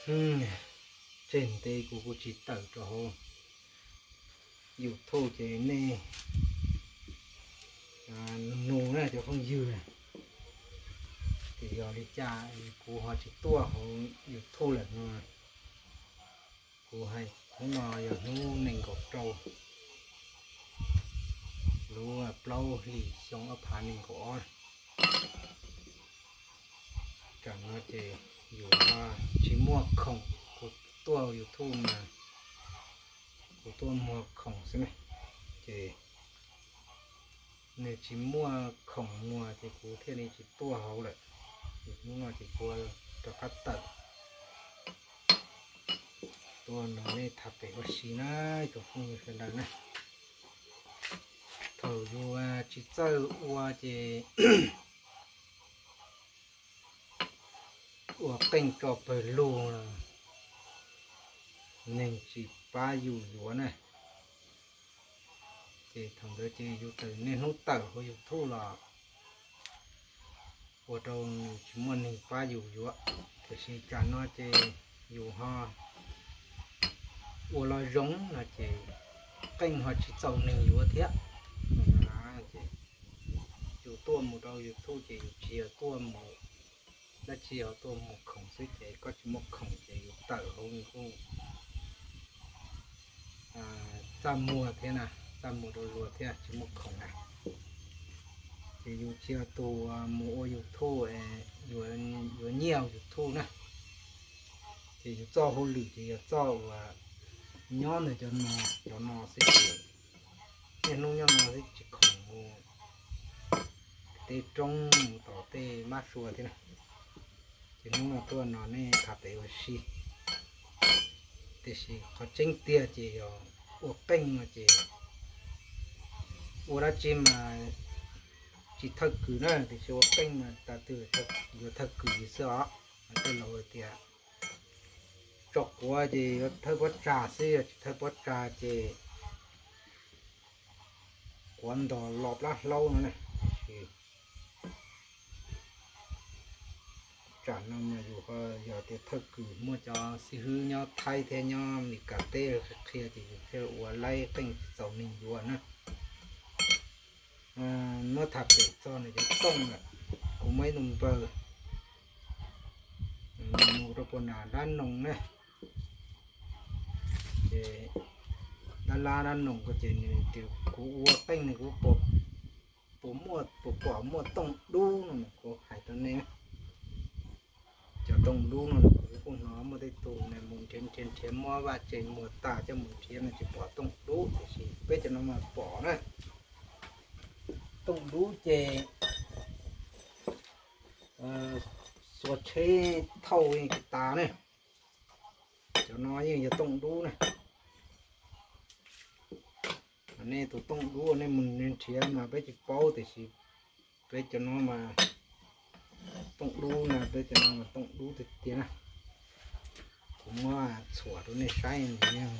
Tseg ntev kuv kuj tsis tawm rau hauv YouTube ces nej nug na cov phooj ywg, ces yog li cas kuv ho tsis tuaj hauv YouTube lawm no. Kuv hais hnub no yog hnub nees nkaum rau lub plaub hlis xyoo ob phav nees nkaum ob. Tam no ces yus tsis muaj khoom, kuv tuaj YouTube mas kuv tuaj muag khoom xwb ne, ces nws tsis muaj khoom muag ces kuv thiaj li tsis tuaj hauv lawm. Hnub no ces kuv rov qab tawm tuaj nrog nej tham pem ua si na, ib tsoom phooj ywg sawv daws na. Thaum yus tsis txawj ua ces ua qeej tso pawg lug los neeg tsis pab yus yuav na. Ces thaum ntawd ces yus tawm niaj hnub tawm hauv YouTube los ua rau nws tsis muaj neeg pab yus yuav. Tiam sis tsam no ces yus ho ua los zoo no ces qeej ho tsis txaus neeg yuav thiab. Ces yus tuaj mus rau YouTube ces yus tsis yog tuaj mus dab tsi, yog tuaj mus khoom xwb ces koj tsis muaj khoom ces yus tawm hauv nws kuj txaj muag thiab na, txaj muag rau luag thiab tsis muaj khoom na. Ces yus tsis yog tus mus ua YouTube yuav nyiaj YouTube na. Ces yus txoj hauj lwm ces yog txoj uas nyob ntawm cov no, cov no xwb ces niaj hnub nyob no xwb tsis khoom mus tej roob mus tom tej mab sua thiab na. Ces hnub no tuaj nrog nej tham pem ua si. Tiam sis qhov tseeb tiag ces yog ua qeej no ces ua dab tsi mas tsis thawj kws na, tiam sis ua qeej mas tas twg yuav thawj kws li xwb os. Tej laus hais tias tso quav ces yuav thawj pob tsag xwb, yog tsis thawj pob tsag ces quav ntos lo plab hlaub no na. Tiam sis tsam no mas yus ho yog tias thawj kws, muaj cov xib hwb nyob Thaib thiab nyob Meskas teb qhia ces yus thiaj ua laib qeej txaus neeg yuav na. Muab tham pem txog nws cov tooj lawm, kuv muaj ib tug npawg mus rau puag nram Dab Noog na, ces dab lab Dab Noog ko ces nws tias kuv ua qeej nws kuv puas muaj, puas pom muaj tooj dub no, kuv hais rau nej. Cov tooj dub no kuv kuj hnov muaj tej tus mus nrhiav nrhiav nrhiav muab vaj tse muag tag coj mus nrhiav no tsis pom tooj dub, tiam sis peb cov no mas pom na. Tooj dub ces xuas tsheb thauj tas ne. Cov no yeej yog tooj dub na. Nej tus tooj dub nej mus nrhiav mas peb tsis paub, tiam sis peb cov no mas tooj dub na, peb cov no mas tooj dub tiag tiag na. Kuv muab txhuam rau nej saib nws yeej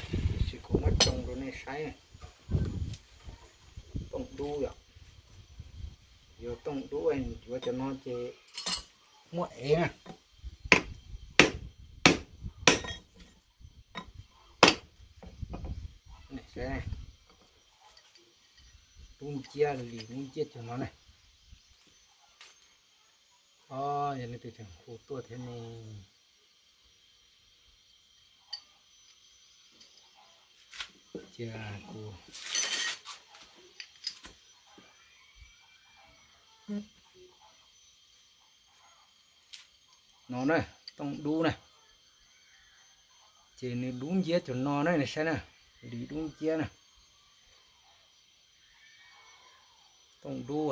Tiam sis kuv muab tsoo rau nej saib, tooj dub yom. Yog tooj dub yuav cov no ces muaj ev na. Dub nciab li dub nciab cov no ne. Yog leej twg tseem hu tuaj thiab ne. Cia kuv no na, tooj dub na. Ces nws dub nciab cov no na, nws saib na, li dub nciab na. Tooj dub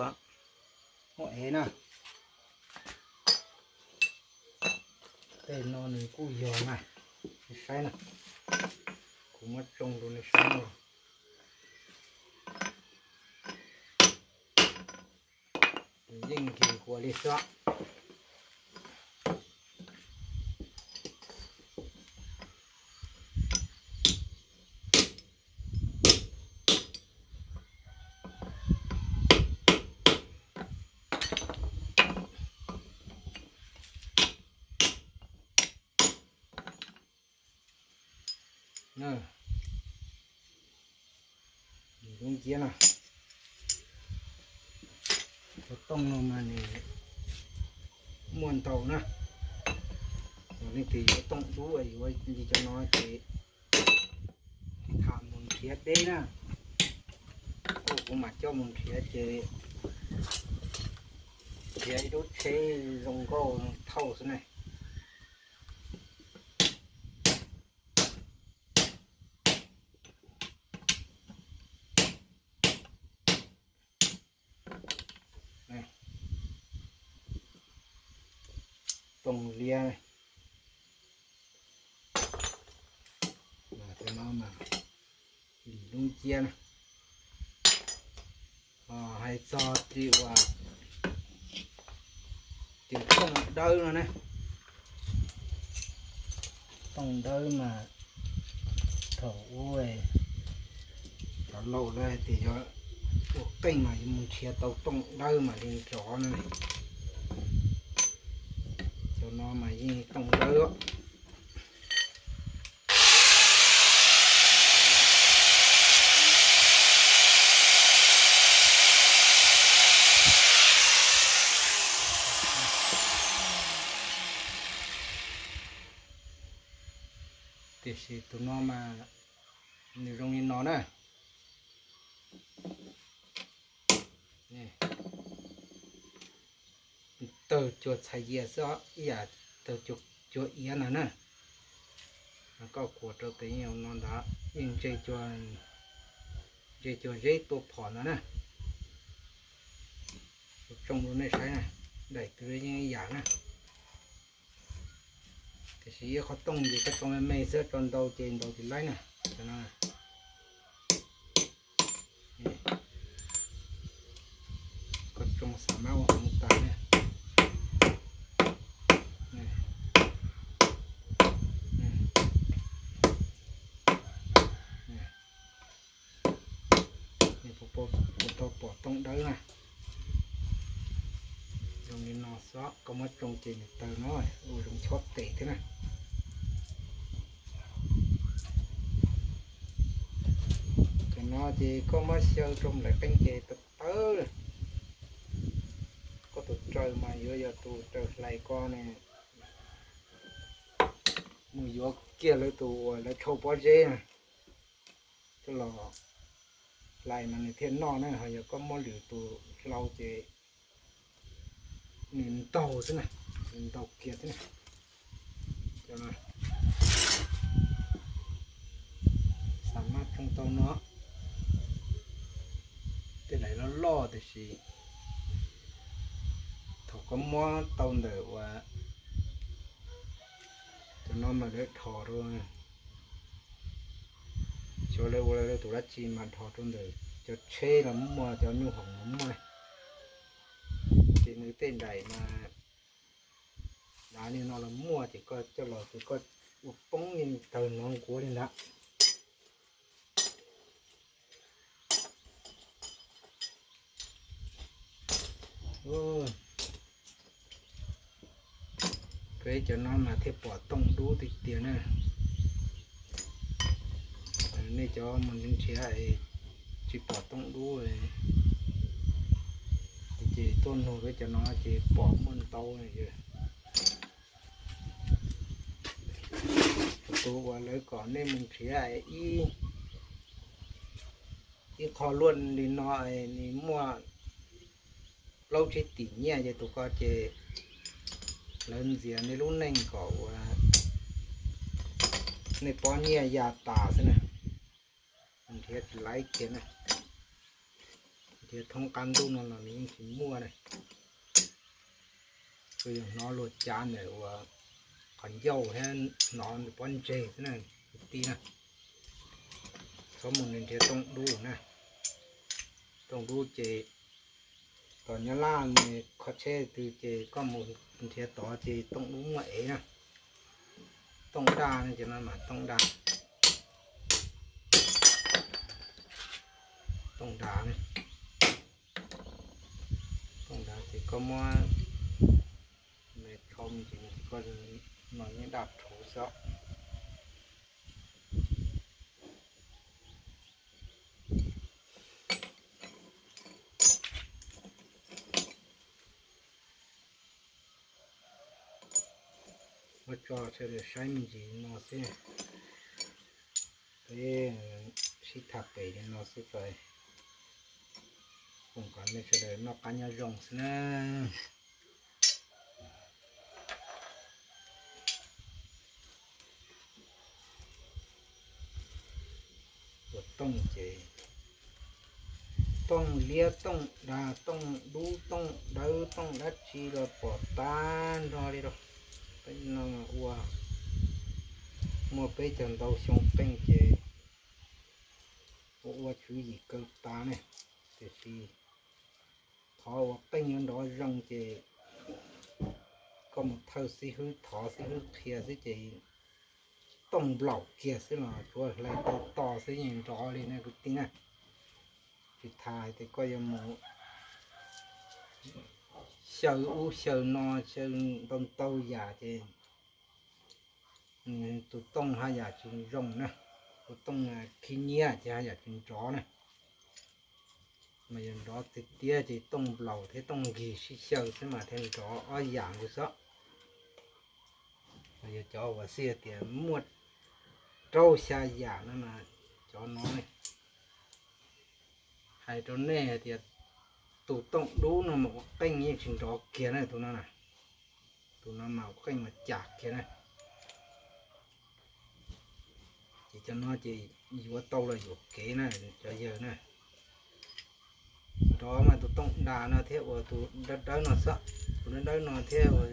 muaj ev na. Tej no nws kuj yog na, saib na, kuv muab tsoo rau nej saib no. Yeej nkig kua li xwb. Lub nciab no, cov tooj no mas nws muaj ntau na. Yog leej twg yuav tooj dub yuav li cov no ces tham mus nrhiav deb na. Kuv mam coj mus nrhiav ces nrhiav ib lub tsheb zoo nkauj thauj xwb na. Tooj liab, no mas lim lub nciab na. Hais txog li uas cov tooj dawb no na, tooj dawb mas thaum ub cov laus lawv hais tias yog ua qeej mas yuav mus nrhiav tau tooj dawb mam li nrov no. Cov no mas yeej tooj dawb. Tiam sis tus no mas nws zoo li no na. Tawg cua txhais yias xwb, ib yam tawg cua iav ntag na. Koj kuas rau tes yeej no ntag, yeej ntse cua zeb tua phom ntag na. Tsoo rau nej saib na, daim twg yeej ib yam na. Tiam sis ib qho tooj ces koj tsoo me me xwb, tsoo ntau ces ntaus tsis laib na. Koj tsoo xa mab ua hmoov tas na. Puas tau pom tooj dawb na? Zoo li no xwb, koj muab tsoo ces nws tawg no, ua zoo chob tes thiab na. Cov no ces koj muab xyaw rau nplaim qeej ces tawg tawg. Koj tus raws mas yuav yog tus raws hlais ko ne, mus yuav kiag lawv tus uas lawv tshau pob zeb na, coj los hlais mas nws thiaj noj na. Ho yog koj muab lwm tus hlau ces nws ntaug xwb na, nws ntaug kiag xwb na. Cov no xa mab tsoo tau no, tej daim loj loj tiam sis thaum koj muab tau ntawm uas cov no mas lawv dhos rau, xyov lawv ua lawv tus dab tsi mas dhos rau ntawm cov tsheb los muaj, cov nyuj hoom los muaj na. Ces nws tej daim mas dav li no los muaj, ces koj coj los ces koj ua poob li tawg no nkuav li ntawd. Peb cov no mas thiaj pom tooj dub tiag tiag na. Nej cov mus nrhiav es tsis pom tooj dub ces tuaj nug peb cov no ces pom muaj ntau. Tus uas lawv kom nej mus nrhiav ib, ib qho luaj li no, nws muaj plaub tsib tim nyiaj ces tus ko ces lawv ntxias nej lub neej kom ua nej pob nyiaj ya tas xwb na. Nrhiav tsis laib kiag na. Nrhiav thoob qab ntuj no los nws yeej tsis muaj na. Kuj yog hnov luag cav ntawm uas qhov ncauj thiab hnov nws pob ntseg xwb na kwv tij na. Txhob mus nrhiav tooj dub na. Tooj dub ces tom Nyab Laj nws kho tsheb twg ces koj mus nrhiav tod ces tooj dub muaj ev na. Tooj daj ne, cov no mas tooj daj. Tooj daj ne, tooj daj ces koj muab me khau ces koj no yeej daj rhuv xwb. Muab tso sawv daws saib me ntsis no xwb. Peb sib tham pem li no xwb tso, foom kom nej sawv daws noj qab nyob zoo xwb na. Ua tooj ces tooj liab, tooj dag, tooj dub, tooj dawb, tooj dab tsi los pom tag nrho li rau. Peb no ua muaj peb caug ntau xyoo qeej ces ua ua tswv yim kawg tas ne. Tiam sis qhov uas qeej yuav nrov zoo ces koj mus thawj xib hwb thov xib hwb qhia xwb ces tooj nplaum kiag xwb los tsuav hlais tau to xwb yeej nrov li na kwv tij na. Tsis tas hais tias koj yuav mus xyaw ub xyaw no, xyaw ntau ntau yam ces tus tooj haj yam tsis zoo na. Tus tooj khib nyiab ces haj yam tsis nrov na. Mas yog nrov tiag tiag ces tooj nplaum thiab tooj nkig sib xyaw xwb mas thiaj nrov ob yam nkaus xwb. Mas yog cov uas xij tias muaj rau xya yam no mas cov no ne. Hais rau nej hais tias tus tooj dub no mas ua qeej yeej tsis nrov kiag na tus no na. Tus no mas ua qeej mas cas kiag na. Ces cov no ces yuav tau los yuam kev na cov yawg na. Nrov mas tus tooj dag no thiab uas tus dawb dawb no xwb, tus dawb dawb no thiab uas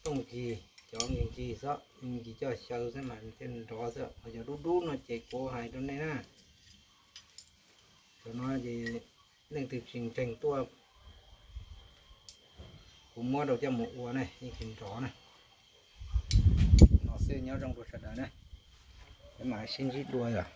tooj nkig, cov nkig nkig xwb, nkig coj xyaw xwb mas thiaj nrov xwb, ho cov dub dub no ces kuv hais rau nej na. Cov no ces leej twg tsis ntseeg tuaj, kuv muab rau coj mus ua ne yeej tsis nrov na. No xwb nyob zoo rau sawv daws na, peb mam sib ntsib dua yom.